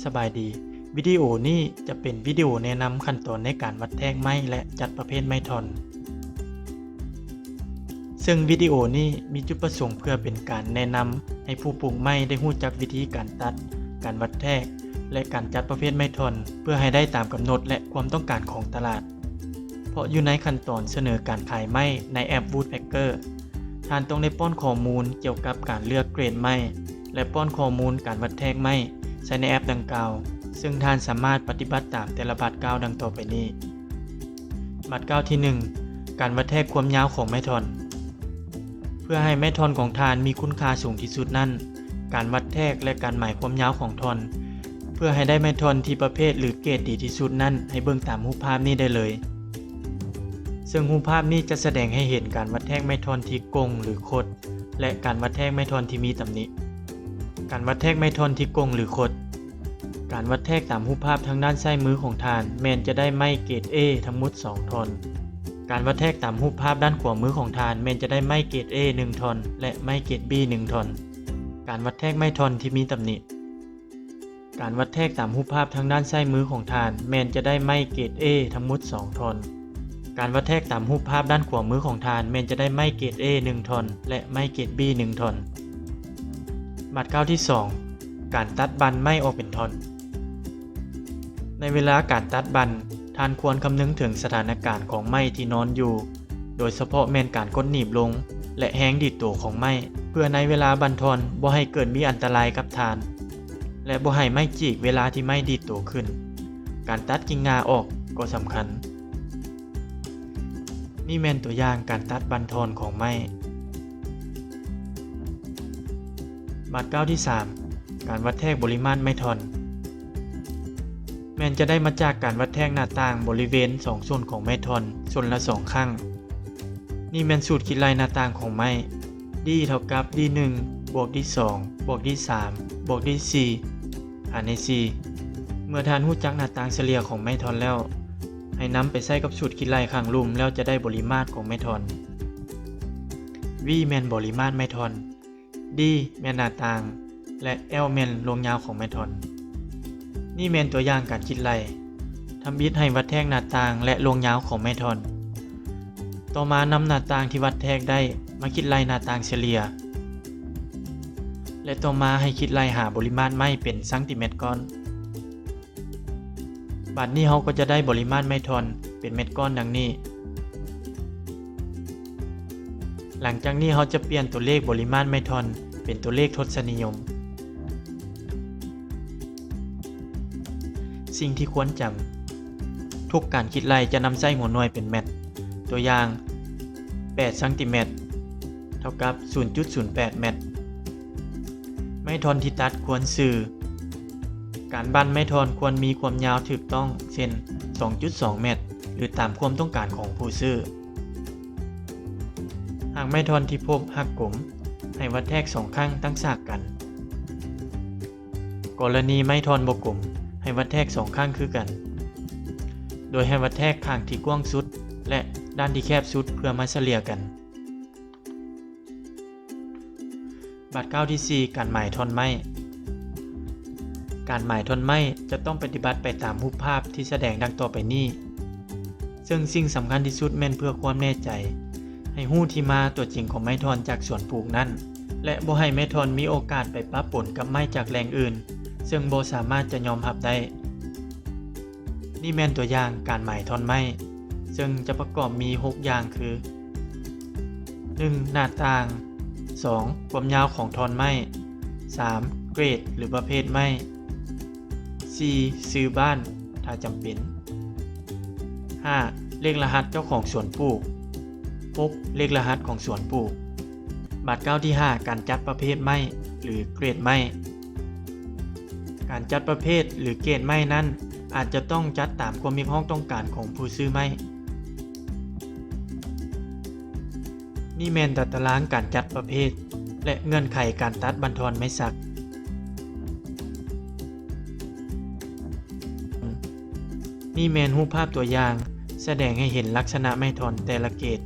ສະບາຍດີ, ວິດີໂອນີ້ຈະເປັນວິດີໂອແນະນຳຂັ້ນຕອນໃນການວັດແທກໄມ້ ແລະ ຈັດປະເພດໄມ້ທ່ອນ. ເຊິ່ງວິດີໂອນີ້ມີຈຸດປະສົງເພື່ອເປັນການແນະນຳໃຫ້ຜູ້ປູກໄມ້ໄດ້ຮູ້ຈັກວິທີການຕັດ, ການວັດແທກ ແລະ ການຈັດປະເພດໄມ້ທ່ອນ ເພື່ອໃຫ້ໄດ້ຕາມກຳນົດ ແລະ ຄວາມຕ້ອງການຂອງຕະຫຼາດ. ເພາະຢູ່ໃນຂັ້ນຕອນສະເໜີການຂາຍໄມ້ໃນແອັບ Woodpecker, ທ່ານຕ້ອງໄດ້ປ້ອນຂໍ້ມູນກ່ຽວກັບການເລືອກເກຣດໄມ້ ແລະ ປ້ອນຂໍ້ມູນການວັດແທກໄມ້ໃສ່ໃນແອັບດັ່ງກ່າວ, ເຊິ່ງທ່ານສາມາດປະຕິບັດຕາມແຕ່ລະບາດກ້າວດັ່ງຕໍ່ໄປນີ້. ບາດກ້າວທີໜຶ່ງ ການວັດແທກຄວາມຍາວຂອງໄມ້ທ່ອນ. ເພື່ອໃຫ້ໄມ້ທ່ອນຂອງທ່ານມີຄຸນຄ່າສູງທີ່ສຸດນັ້ນ, ການວັດແທກ ແລະ ການໝາຍຄວາມຍາວຂອງທ່ອນ ເພື່ອໃຫ້ໄດ້ໄມ້ທ່ອນທີ່ປະເພດ ຫຼື ເກຣດດີທີ່ສຸດນັ້ນ ໃຫ້ເບິ່ງຕາມຮູບພາບນີ້ໄດ້ເລີຍ. ເຊິ່ງຮູບພາບນີ້ຈະສະແດງໃຫ້ເຫັນການວັດແທກໄມ້ທ່ອນທີ່ກົງ ຫຼື ຄົດ ແລະ ການວັດແທກໄມ້ທ່ອນທີ່ມີຕຳໜິ. ການວັດແທກໄມ້ທ່ອນທີ່ກົງ ຫຼື ຄົດ. ການວັດແທກຕາມຮູບພາບທາງດ້ານຊ້າຍມືຂອງທ່ານ ແມ່ນຈະໄດ້ໄມ້ເກຣດ A ທັງໝົດສອງທ່ອນ. ການວັດແທກຕາມຮູບພາບດ້ານຂວາມືຂອງທ່ານ ແມ່ນຈະໄດ້ໄມ້ເກຣດ A ໜຶ່ງທ່ອນ ແລະ ໄມ້ເກຣດ B ໜຶ່ງທ່ອນ. ການວັດແທກໄມ້ທ່ອນທີ່ມີຕຳໜິ. ການວັດແທກຕາມຮູບພາບທາງດ້ານຊ້າຍມືຂອງທ່ານ ແມ່ນຈະໄດ້ໄມ້ເກຣດ A ທັງໝົດສອງທ່ອນ. ການວັດແທກຕາມຮູບພາບດ້ານຂວາມືຂອງທ່ານ ແມ່ນຈະໄດ້ໄມ້ເກຣດ A ໜຶ່ງທ່ອນ ແລະ ໄມ້ເກຣດ B ໜຶ່ງທ່ອນ. ບາດກ້າວທີສອງ ການຕັດບັນໄມ້ອອກເປັນທ່ອນ. ໃນເວລາການຕັດບັນ, ທ່ານຄວນຄຳນຶງເຖິງສະຖານະການຂອງໄມ້ທີ່ນອນຢູ່, ໂດຍສະເພາະແມ່ນການກົດໜີບລົງ ແລະ ແຮງດີດໂຕຂອງໄມ້, ເພື່ອໃນເວລາບັນທ່ອນບໍ່ໃຫ້ເກີດມີອັນຕະລາຍກັບທ່ານ ແລະ ບໍ່ໃຫ້ໄມ້ຈີກເວລາທີ່ໄມ້ດີດໂຕຂຶ້ນ. ການຕັດກິ່ງງ່າອອກກໍສຳຄັນ. ນີ້ແມ່ນຕົວຢ່າງການຕັດບັນທ່ອນຂອງໄມ້. ບາດກ້າວທີສາມ ການວັດແທກບໍລິມາດໄມ້ທ່ອນ ແມ່ນຈະໄດ້ມາຈາກການວັດແທກໜ້າຕ່າງບໍລິເວນສອງສົ້ນຂອງໄມ້ທ່ອນ ສົ້ນລະສອງຄັ້ງ. ນີ້ແມ່ນສູດຄິດໄລ່ໜ້າຕ່າງຂອງໄມ້ D ເທົ່າກັບ D ໜຶ່ງ ບວກ D ສອງ ບວກ D ສາມ ບວກ D ສີ່ ຫານໃນສີ່. ເມື່ອທ່ານຮູ້ຈັກໜ້າຕ່າງສະເລ່ຍຂອງໄມ້ທ່ອນແລ້ວ, ໃຫ້ນຳໄປໃຊ້ກັບສູດຄິດໄລ່ຂ້າງລຸ່ມ ແລ້ວຈະໄດ້ບໍລິມາດຂອງໄມ້ທ່ອນ. V ແມ່ນບໍລິມາດໄມ້ທ່ອນ, D ແມ່ນໜ້າຕ່າງ ແລະ L ແມ່ນລວງຍາວຂອງໄມ້ທ່ອນ. ນີ້ແມ່ນຕົວຢ່າງການຄິດໄລ່. ທຳອິດໃຫ້ວັດແທກໜ້າຕ່າງ ແລະ ລວງຍາວຂອງໄມ້ທ່ອນ. ຕໍ່ມານຳໜ້າຕ່າງທີ່ວັດແທກໄດ້ມາຄິດໄລ່ໜ້າຕ່າງສະເລ່ຍ ແລະ ຕໍ່ມາໃຫ້ຄິດໄລ່ຫາບໍລິມາດໄມ້ເປັນຊັງຕີແມັດກ້ອນ. ບາດນີ້ເຮົາກໍຈະໄດ້ບໍລິມາດໄມ້ທ່ອນເປັນແມັດກ້ອນດັ່ງນີ້. ຫຼັງຈາກນີ້ເຮົາຈະປ່ຽນຕົວເລກບໍລິມາດໄມ້ທ່ອນເປັນຕົວເລກທົດສະນິຍົມ. ສິ່ງທີ່ຄວນຈຳ, ທຸກການຄິດໄລ່ຈະນຳໃຊ້ຫົວໜ່ວຍເປັນແມັດ. ຕົວຢ່າງ, ແປດຊັງຕີແມັດ ເທົ່າກັບ ສູນຈຸດສູນແປດແມັດ. ໄມ້ທ່ອນທີ່ຕັດຄວນຊື່. ການບັ້ນໄມ້ທ່ອນຄວນມີຄວາມຍາວຖືກຕ້ອງ, ເຊັ່ນ ສອງຈຸດສອງແມັດ ຫຼື ຕາມຄວາມຕ້ອງການຂອງຜູ້ຊື້. ຫາກໄມ້ທ່ອນທີ່ພົບຫັກກົມ, ໃຫ້ວັດແທກສອງຂ້າງຕັ້ງສາກກັນ. ກໍລະນີໄມ້ທ່ອນບໍ່ກົມ, ໃຫ້ວັດແທກສອງຂ້າງຄືກັນ, ໂດຍໃຫ້ວັດແທກຂ້າງທີ່ກວ້າງສຸດ ແລະ ດ້ານທີ່ແຄບສຸດເພື່ອມາສະເລ່ຍກັນ. ບາດກ້າວທີສີ່ ການໝາຍທ່ອນໄມ້. ການໝາຍທ່ອນໄມ້ຈະຕ້ອງປະຕິບັດໄປຕາມຮູບພາບທີ່ສະແດງດັ່ງຕໍ່ໄປນີ້, ເຊິ່ງສິ່ງສຳຄັນທີ່ສຸດແມ່ນເພື່ອຄວາມແນ່ໃຈ, ໃຫ້ຮູ້ທີ່ມາຕົວຈິງຂອງໄມ້ທ່ອນຈາກສວນປູກນັ້ນ ແລະ ບໍ່ໃຫ້ໄມ້ທ່ອນມີໂອກາດໄປປະປົນກັບໄມ້ຈາກແຫຼ່ງອື່ນ, ເຊິ່ງບໍ່ສາມາດຈະຍອມຮັບໄດ້. ນີ້ແມ່ນຕົວຢ່າງການໝາຍທ່ອນໄມ້, ເຊິ່ງຈະປະກອບມີຫົກຢ່າງຄື ໜຶ່ງ ໜ້າຕ່າງ, ສອງ ຄວາມຍາວຂອງທ່ອນໄມ້, ສາມ ເກຣດ ຫຼື ປະເພດໄມ້, ສີ່ ຊື່ບ້ານ ຖ້າຈຳເປັນ, ຫ້າ ເລກລະຫັດເຈົ້າຂອງສວນປູກ, ຫົກ ເລກລະຫັດຂອງສວນປູກ. ບາດກ້າວທີຫ້າ ການຈັດປະເພດໄມ້ ຫຼື ເກຣດໄມ້. ການຈັດປະເພດ ຫຼື ເກຣດໄມ້ນັ້ນ ອາດຈະຕ້ອງຈັດຕາມຄວາມຮຽກຮ້ອງຕ້ອງການຂອງຜູ້ຊື້ໄມ້. ນີ້ແມ່ນຕາຕະລາງການຈັດປະເພດ ແລະ ເງື່ອນໄຂການຕັດບັ້ນທ່ອນໄມ້ສັກ. ນີ້ແມ່ນຮູບພາບຕົວຢ່າງ ສະແດງໃຫ້ເຫັນລັກສະນະໄມ້ທ່ອນແຕ່ລະເກດ